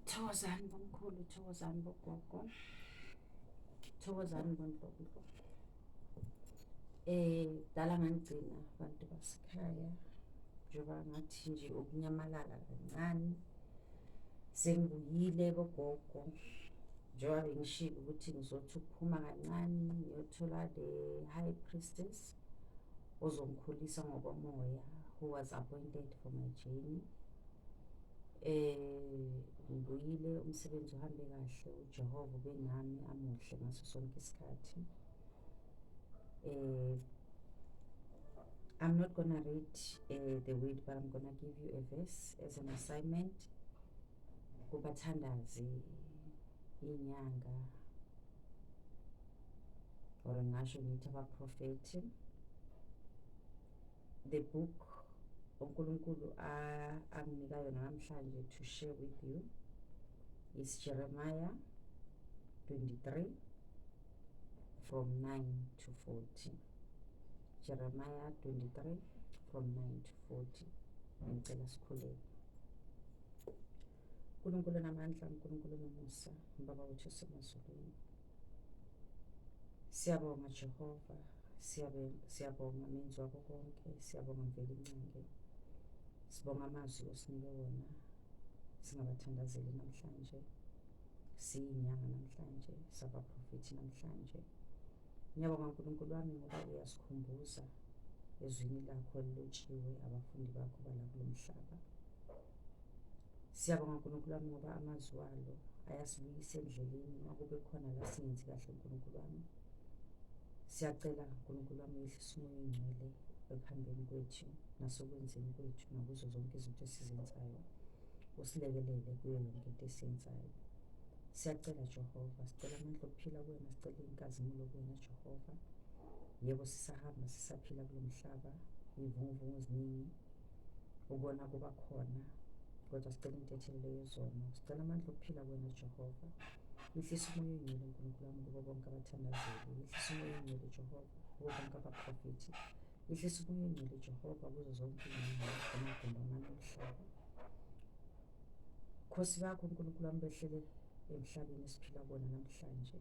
Thokozani bomkhulu, thokozani bogogo, thokozani bondlovu. Kudala ngangigcina bantu basekhaya, njengoba ngathi nje ukunyamalala kancane, sengibuyile bogogo. Njengoba bengishilo ukuthi ngizothi ukuphuma kancane ngiyothola the high priestess ozongikhulisa ngokomoya, who was appointed for my journey. Ngibuyile, umsebenzi uhambe kahle, uJehova ube nami amuhle ngaso sonke isikhathi. I'm not gonna read the word, but I'm gonna give you a verse as an assignment. Kubathandazi, inyanga, or ngasho ngithi abaprofethi. The book uNkulunkulu anginika yona namhlanje to share with you is Jeremiah 23 from 9 to 40. Jeremiah 23 from 9 to 40. Ngicela sikhuleke. uNkulunkulu namandla, uNkulunkulu nomusa, Baba wethu osemazulwini. Siyabonga Jehova, siyabonga menzi wako konke, siyabonga Mvelinqangi. Sibonga amazwi osinike wona singabathandazeli namhlanje, siyinyanga namhlanje, sabaprofethi namhlanje. Ngiyabonga uNkulunkulu wami ngoba uyasikhumbuza ezwini lakho elilotshiwe abafundi bakho bala kulo mhlaba. Siyabonga uNkulunkulu wami ngoba amazwi walo ayasibuyisa endleleni uma kube khona la singenzi kahle, uNkulunkulu wami. Siyacela, uNkulunkulu wami, uyehlise uMoya oNgcwele ekuhambeni kwethu nasekwenzeni kwethu nakuzo zonke izinto esizenzayo. Usilekelele kuyo yonke into esiyenzayo. Siyacela Jehova, sicela amandla okuphila kuwena, sicela inkazimulo kuwena Jehova. Yebo, sisahamba sisaphila kulo mhlaba, iy'vunguvungu ziningi, ukona kuba khona, kodwa sicela intethelelo yezono, sicela amandla okuphila kuwena Jehova. Yehlisa uMoya oNgcwele, uNkulunkulu wami, kubo bonke abathandazeli. Yehlisa uMoya oNgcwele Jehova kubo bonke abaprofethi. Yehlisa uMoya oNgcwele Jehova kuzo zonke iy'nyanga kumagumbi amane omhlaba. Khosi bakho uNkulunkulu wami behlele emhlabeni esiphila kuwona namhlanje.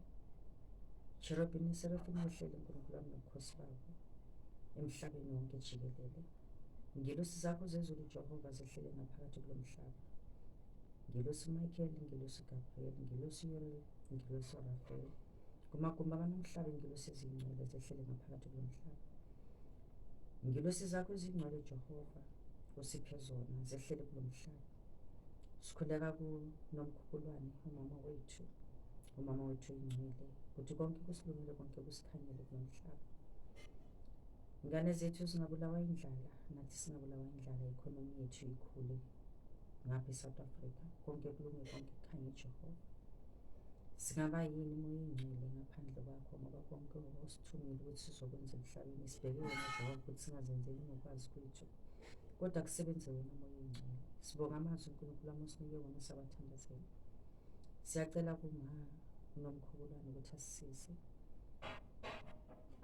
Cherubim neSeraphim behlele, uNkulunkulu wami, nobukhosi babo emhlabeni wonke jikelele. Ngelosi zakho zezulu Jehova zehlele ngaphakathi kulo mhlaba. Ngelosi Michael, ngelosi Gabriel, ngelosi Uriel, ngelosi Raphael. Kumagumbi abanomhlaba ingelosi ezingcwele zehlele ngaphakathi kulo mhlaba. Ngelosi zakho ezingcwele Jehova usiphe zona zehlele kulo mhlaba. Sikhuleka kunomkhukulwane umama wethu, umama wethu oyingcwele, ukuthi konke kusilungele, konke kusikhanyele kulo mhlaba. Ingane zethu zingabulawa indlala, nathi singabulawa indlala, i-economy yethu ikhule ngapha eSouth Africa. Konke kulunge, konke kukhanye Jehova. Singaba yini, Moya Oyingcwele, ngaphandle kwakho? Ngoba konke osithumile ukuthi sizokwenza emhlabeni, sibheke wena Jehova ukuthi singazenzeli ngokwazi kwethu, kodwa kusebenze wena, Moya Oyingcwele. Sibonga amazwi uNkulunkulu wami osinike wona sabathandazela. Siyacela kuma unomkhukulwane ukuthi asisize,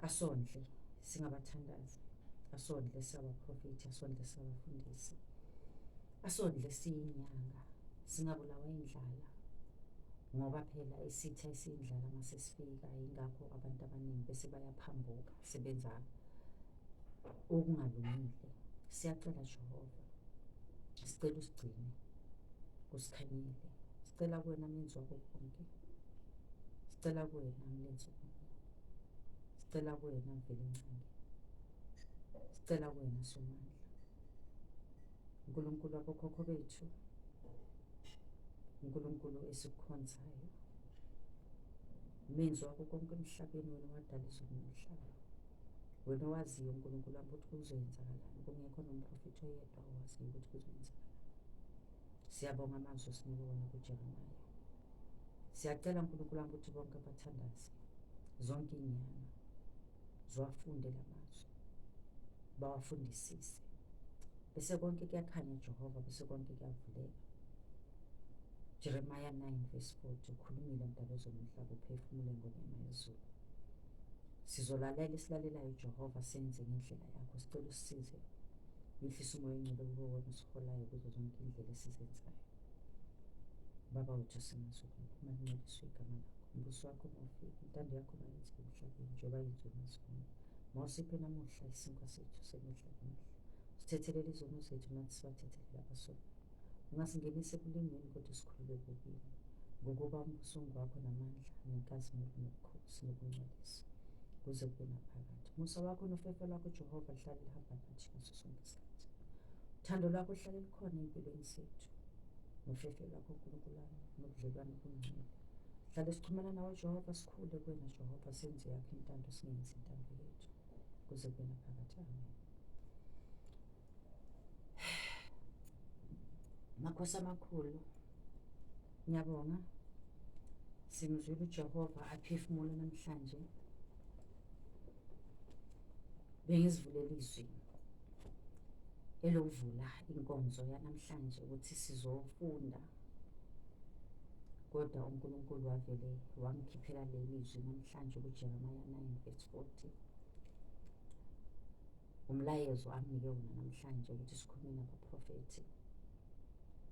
asondle singabathandazi, asondle singabaprofethi, asondle singabafundisi, asondle siyinyanga, singabulawa indlala, ngoba phela isitha esiyindlala mase sifika, yingakho abantu abaningi bese bayaphambuka sebenza okungalungile. Siyacela Jehova, sicela usigcine kusikhanyile. Sicela kuwena menzi wako konke, sicela kuwena mlenzi wami, sicela kuwena Mvelinqangi, sicela kuwena Somandla, uNkulunkulu wabokhokho bethu, uNkulunkulu esikukhonzayo, menzi wakho konke emhlabeni, wena wadala izulu nomhlaba, wena owaziyo uNkulunkulu wami ukuthi kuzoyenzakalani kungekho nomprofethi oyedwa owaziyo ukuthi kuzoyenzakalani. Siyabonga amazwi osinike wona kuJeremiah. Siyacela uNkulunkulu wami ukuthi bonke abathandazi, zonke iy'nyanga ziwafunde la mazwi, bawafundisise, bese konke kuyakhanya Jehova, bese konke kuyavuleka. Jeremiah 9 verse 40, ukhulumile mdala wezomhlaba, uphefumule ngonyama yezulu. Sizolalela esilalelayo Jehova, senze ngendlela yakho. Sicela usisize, yehlisa uMoya oNgcwele kube wona osiholayo kuzo zonke indlela esizenzayo. Baba wethu osemazulwini, malingcweliswe igama lakho. Umbuso wakho mawufike, intando yakho mayenziwe emhlabeni njengoba yenziwe emazulwini. Mawusiphe namuhla isinkwa sethu semihla ngemihla. Sithethelele izono zethu nathi sibathethelela abasonayo. Ungasingenisi ekulingweni kodwa usikhulule ebubini. Ngokuba umbuso ungowakho namandla nenkazimulo nobukhosi nobungcwelisi kuze kube naphakade. Umusa wakho nofefe lwakho Jehova lihlale lihamba nathi ngaso sonke isikhathi. Uthando lwakho luhlale lukhona empilweni zethu. Nofefe lwakho Nkulunkulu wami nobudlelwane obungcwele. Sihlale sixhumana nawe Jehova, sikhule kuwena Jehova, senze yakho intando singenzi intando yethu kuze kube naphakade. Amen. Makhosi amakhulu, ngiyabonga. Simzwile uJehova aphefumula namhlanje. Bengizivulela izwi elokuvula inkonzo yanamhlanje ukuthi sizofunda kodwa uNkulunkulu wavele wangikhiphela leli zwi namhlanje kuJeremiah 9 verse 40. Umlayezo anginike wona namhlanje ukuthi sikhulume nabaprofethi.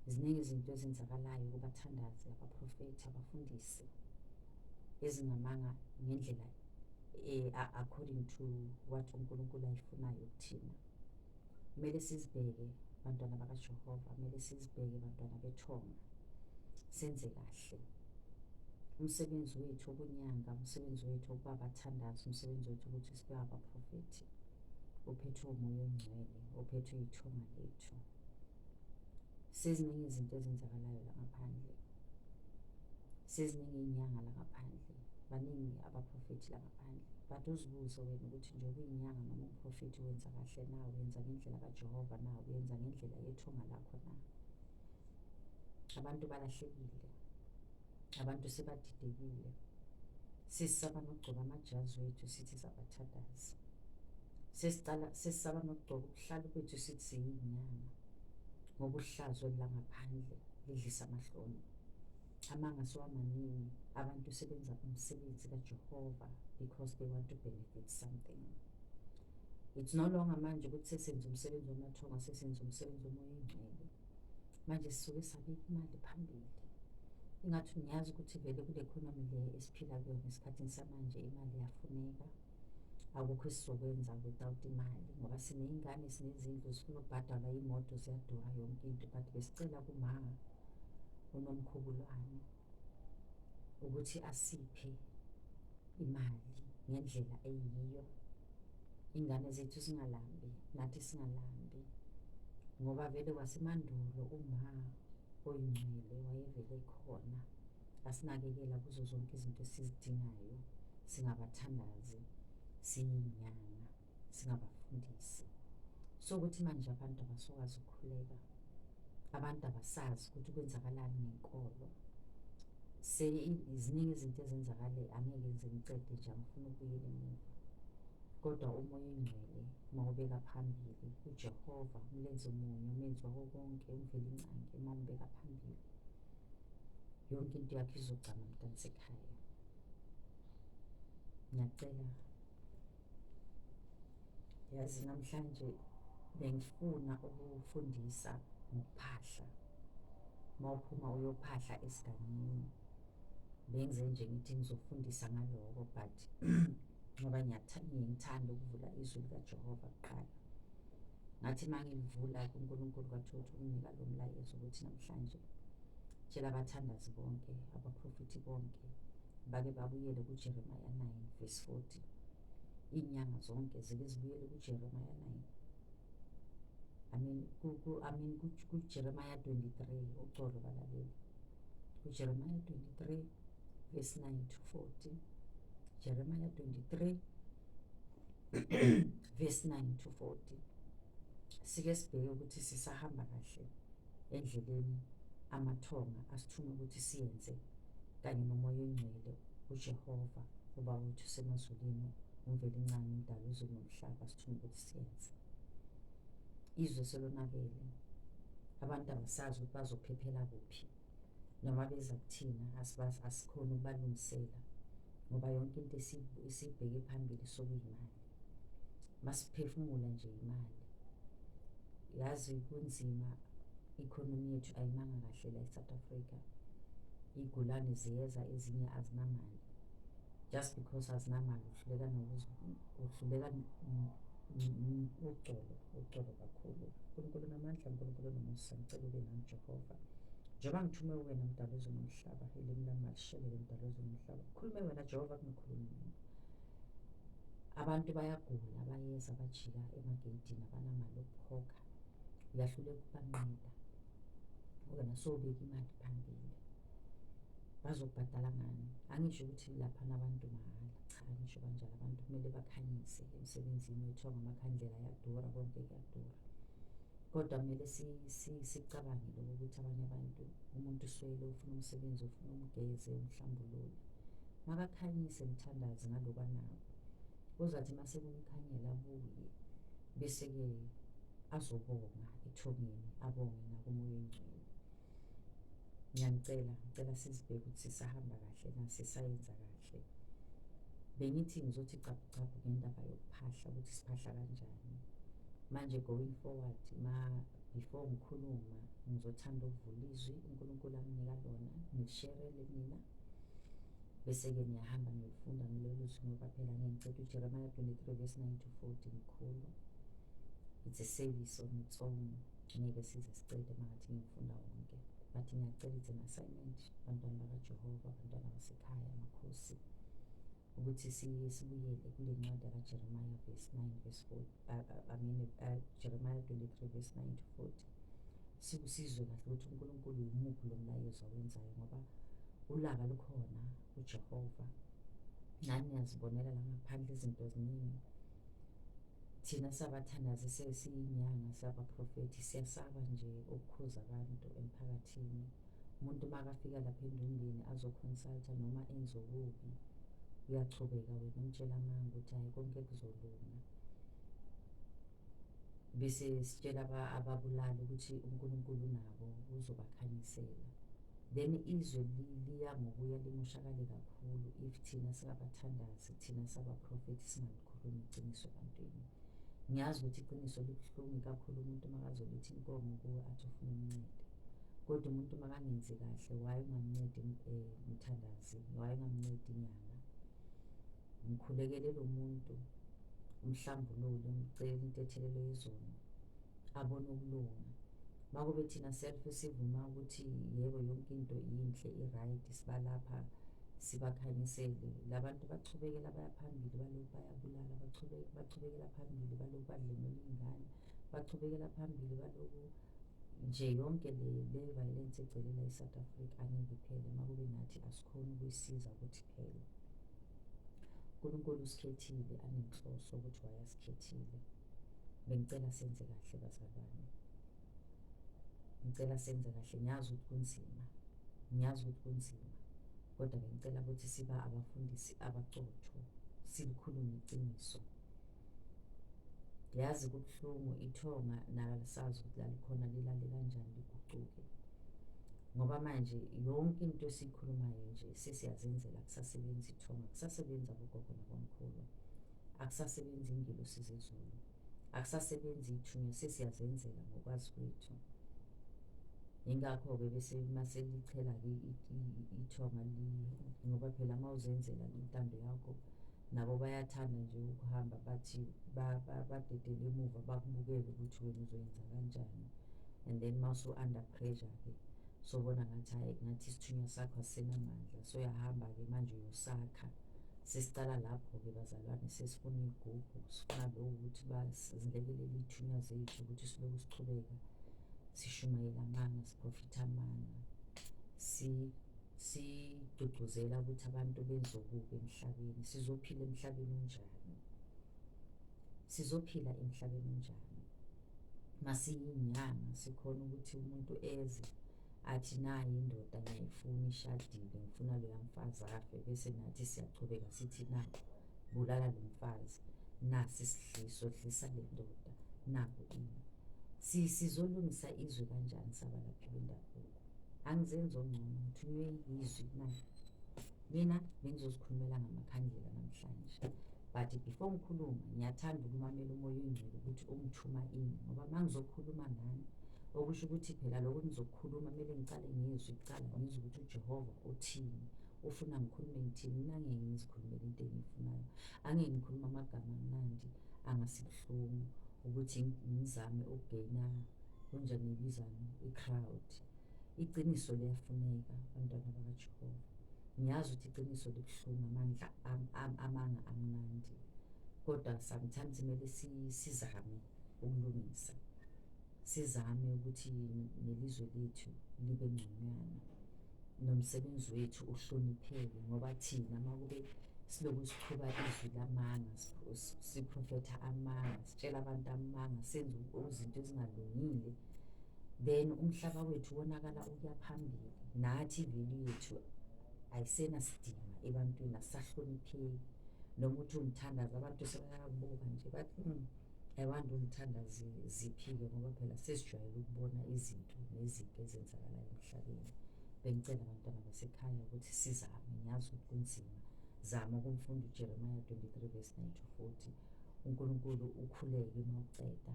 Ziningi izinto ezenzakalayo kubathandazi, abaprofethi, abafundisi ezingamanga ngendlela according to what uNkulunkulu ayifunayo kuthina. Kumele sizibheke bantwana bakaJehova, kumele sizibheke bantwana bethonga, senze kahle. Umsebenzi wethu wokunyanga, umsebenzi wethu wokuba abathandazi, umsebenzi wethu ukuthi sibe abaprofethi uphethwe umoya ongcwele, uphethwe ithonga lethu. Seziningi izinto ezenzakalayo la ngaphandle, seziningi iy'nyanga la ngaphandle, baningi abaprofethi la ngaphandle. But uzibuze wena ukuthi njengoba uyinyanga noma umprofethi wenza kahle na, uyenza ngendlela kaJehova na, uyenza ngendlela yethonga lakho na? Abantu balahlekile, abantu sebadidekile. Sesisaba nokugcoka amajazi wethu sithi sabathandazi. Sesicala sesisaba nokugcoka ubuhlalu bethu sithi siyinyanga ngoba uhlazo langaphandle lidlisa amahloni. Amanga sewamaningi, abantu sebenza umsebenzi kaJehova because they want to benefit something. It's no longer manje ukuthi sesenza umsebenzi wamathonga, sesenza umsebenzi womoya oyingcwele. Manje sisuke sabeka imali phambili. Ingathi ngiyazi ukuthi vele kule economy le esiphila kuyona esikhathini samanje imali iyafuneka. Akukho esizokwenza without imali ngoba siney'ngane, sinezindlu zifuna ukubhadalwa, iy'moto ziyadura yonke into but besicela kuma uNomkhubulwane ukuthi asiphe imali ngendlela eyiyo. Iy'ngane zethu zingalambi, nathi singalambi ngoba vele kwasemandulo uma oyingcwele wayevele ekhona asinakekela kuzo zonke izinto esizidingayo singabathandazi, siyinyanga, singabafundisi. So ukuthi manje abantu abasokwazi ukukhuleka, abantu abasazi ukuthi kwenzakalani ngenkolo. Ziningi izinto ezenzakale angeke ngize ngicede nje angifuni ukubuyela emuva. Kodwa umoya oyingcwele mawubeka phambili uJehova umlenze munye umenzi wako konke uMvelinqangi mawumbeka phambili yonke into yakho izogcama mntansekhaya. Ngiyacela yazi namhlanje bengifuna ukufundisa ngokuphahla. Mawuphuma uyophahla esigangeni bengize nje ngithi ngizofundisa ngaloko but ngoba ngithanda ukuvula izwi likaJehova kuqala. Ngathi uma ngilivula kuNkulunkulu kwathiwa ukuthi unginika lo mlayezo ukuthi namhlanje tshela abathandazi bonke, abaprofethi bonke bake babuyele kuJeremiah 9 verse 40. Iy'nyanga zonke zike zibuyele kuJeremiah 9. I mean, I mean kuJeremiah 23, uxolo balaleli. KuJeremiah 23 verse 9 to 40. Jeremiah 23 verse 9 to 40. Sike sibheke ukuthi sisahamba kahle endleleni amathonga asithume ukuthi siyenze kanye nomoya oyingcwele uJehova uBaba wethu osemazulwini uMvelinqangi umdali wezulu nomhlaba asithume ukuthi siyenze. Izwe selonakele, abantu abasazi ukuthi bazophephela kuphi noma beza kuthina asikhoni ukubalungisela ngoba yonke into esiyibheke phambili sokuyimali. Masiphefumula nje imali. Yazi kunzima, i-economy yethu ayimanga kahle la e-South Africa. Iy'gulane ziyeza, ezinye azinamali. Just because azinamali uhluleka uhluleka uxolo, uxolo kakhulu. Nkulunkulu namandla, Nkulunkulu onomusa, ngicela ube nami Jehova. Njengoba ngithume wena mdali wezwe nomhlaba, ilimi lami malishelele mdali wezwe nomhlaba. Khulume wena Jehova, kungakhulumi mina. Abantu bayagula, bayeza bajika emageyidini, abanamali yokukhokha. Uyahluleka ukubanqeda. Wena sowubeka imali phambili. Bazokubhadala ngani? Angisho ukuthi laphana abantu mahhala, cha, angisho kanjalo. Abantu kumele bakhanyise emsebenzini wethu wangamakhandlela, ayadura, konke kuyadura. Kodwa kumele sicabange lokho ukuthi abanye abantu, umuntu uswele, ufuna umsebenzi, ufuna umgeze, umhlambulule. Makakhanyise mthandazi ngalokhu anako. Kuzathi uma sekumkhanyela abuye, bese-ke azobonga ethongeni, abonge nakuMoya oyiNgcwele. Ngiyanicela, ngicela sizibheke ukuthi sisahamba kahle na, sisayenza kahle. Bengithi ngizothi caphu caphu ngendaba yokuphahla, ukuthi siphahla kanjani. Manje going forward, ma before ngikhuluma, ngizothanda ukuvula izwi uNkulunkulu anginika lona, ngilisherele nina. Bese-ke niyahamba niyolifunda ngilolu zwi, ngoba phela ngeke ngicede uJeremiah 23 verse 9 to 40 mkhulu. It's a service on its own. Ngeke size sicede uma ngathi ngifunda wonke. But ngiyacela, it's an assignment, bantwana bakaJehova, bantwana basekhaya, amakhosi, ukuthi sibuyele kule ncwadi kaJeremiah verse 9 verse 4, I mean, Jeremiah 23 verse 9 to 40. Sikusizwe kahle ukuthi uNkulunkulu yimuphi lo mlayezo awenzayo, ngoba ulaka lukhona kuJehova. Nani niyazibonela la ngaphandle izinto eziningi. Thina sabathandazi, sesiyinyanga, sabaprofethi, siyasaba nje ukukhuza abantu emphakathini. Umuntu makafika lapha endumbeni azoconsulta noma enze okubi, uyachubeka wena umtshela amanga ukuthi hhayi, konke kuzolunga. Bese sitshela ababulali ukuthi uNkulunkulu unabo, uzobakhanyisela. Then izwe liya ngokuya limoshakale kakhulu if thina singabathandazi, thina sabaprofethi, singalikhulumi iqiniso ebantwini. Ngiyazi ukuthi iqiniso libuhlungu kakhulu, umuntu makazolithi inkomo kuwe athi ufuna umncede. Kodwa umuntu makangenzi kahle, why ungamncedi, mthandazi? Why ungamncedi, inyanga? Ngikhulekele lo muntu, umhlambulule, umcele intethelelo yezono, abone ukulunga. Makube thina self sivuma ukuthi yebo, yonke into yinhle, i-right, sibalapha, sibakhanyisele. Labantu bachubekela baya phambili, balokhu bayabulala, bachubekela phambili, balokhu badlwengula iy'ngane, bachubekela phambili, balokhu nje yonke le violence egcwele la e-South Africa angeke iphele makube nathi asikhoni ukuyisiza ukuthi iphele. uNkulunkulu usikhethile anenhloso ukuthi wayasikhethile. Bengicela senze kahle bazalwane. Ngicela senze kahle, ngiyazi ukuthi kunzima. Ngiyazi ukuthi kunzima. Kodwa bengicela ukuthi siba abafundisi abaqotho, silikhulume iqiniso. Yazi kubuhlungu, ithonga nalo alisazi ukuthi lalikhona lilale kanjani liguquke. Ngoba manje yonke into esiyikhulumayo nje sesiyazenzela, akusasebenzi ithonga, akusasebenzi abogogo nabomkhulu, akusasebenzi ingelosi zezulu, akusasebenzi ithunywa, sesiyazenzela ngokwazi kwethu. Yingakho-ke bese mase lichela-ke ithonga, ngoba phela uma uzenzela intando yakho, nabo bayathanda nje ukuhamba bathi badedele emuva, bakubukele ukuthi wena uzoyenza kanjani. And then mawusu under pressure-ke, sobona ngathi hhayi, ngathi isithunywa sakho asisenamandla, soyahamba-ke manje uyosakha. Sesicala lapho-ke bazalwane, sesifuna iy'gubhu, sifuna lokhu ukuthi basilekelele iy'thunywa zethu ukuthi siloku sichubeka sishumayela amanga, siprofitha amanga, sigqugquzela ukuthi abantu benze okubi emhlabeni. Sizophila emhlabeni onjani? Sizophila emhlabeni onjani? Masiyinyanga sikhona ukuthi umuntu eze athi nayi indoda ngiyayifuna, ishadile, ngifuna loya mfazi afe, bese nathi siyachubeka sithi naku, bulala lo mfazi, nasi isidliso, dlisa le ndoda, naku ini. Sizolungisa izwe kanjani sabalaphi bendabuko? Angizenzi ongcono, ngithunywe yizwi nayi. Mina bengizozikhulumela ngamakhandlela namhlanje. But before ngikhuluma, ngiyathanda ukumamela uMoya oyiNgcwele ukuthi ungithuma ini, ngoba uma ngizokhuluma nani, Okusho ukuthi phela lokho ngizokukhuluma kumele ngicale ngizwe kuqala, ngizwe ukuthi uJehova uthini, ufuna ngikhulume ngithini. Mina angeke ngizikhulumele into engiyifunayo, angeke ngikhulume amagama amnandi angasibuhlungu ukuthi ngizame ukugeyina kunjani ngibizani i-crowd. Iqiniso liyafuneka bantwana bakaJehova. Ngiyazi ukuthi iqiniso libuhlungu, amandla amanga amnandi, kodwa sometimes kumele sizame ukulungisa, sizame ukuthi nelizwe lethu libe ngconywana, nomsebenzi wethu uhlonipheke, ngoba thina makube siloku siqhuba izwi lamanga, siprofetha amanga, sitshela abantu amanga, senze izinto ezingalungile, then umhlaba wethu wonakala ukuya phambili. Nathi i-value yethu ayisenasidima ebantwini, asisahlonipheki. Noma uthi umthandazo, abantu sebayakubuka nje bathi I wonder umthandazi ziphi-ke, ngoba phela sesijwayele ukubona izinto nezinto ezenzakalayo emhlabeni. Bengicela abantwana basekhaya ukuthi sizame, ngiyazi ukuthi kunzima. Zama ukumfunda uJeremiah 23 verse 9 to 40. uNkulunkulu ukhuleke uma uceda,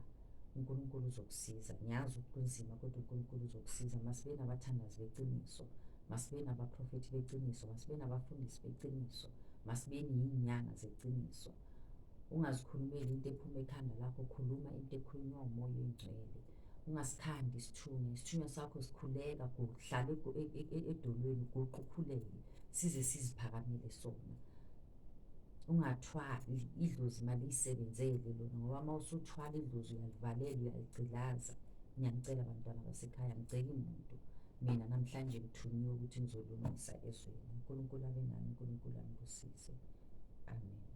uNkulunkulu uzokusiza. Ngiyazi ukuthi kunzima, kodwa uNkulunkulu uzokusiza. Masibe nabathandazi beqiniso, masibe nabaprofethi beqiniso, masibe nabafundisi beqiniso, masibe ney'nyanga zeqiniso. Ungazikhulumeli into ephuma ekhanda lakho, khuluma into ekhulunywa uMoya oyiNgcwele. Ungasikhandi isithunywa, isithunywa sakho sikhuleka, hlala edolweni, guqa ukhuleke size siziphakamele sona. Ungathwali idlozi maliyisebenzele lona, ngoba uma usuthwala idlozi uyalivalela, uyaligcilaza. Ngiyanicela bantwana basekhaya, ngiceki muntu. Mina namhlanje ngithunyiwe ukuthi ngizolungisa ezweni. uNkulunkulu abe nani, uNkulunkulu anibusise. Amen.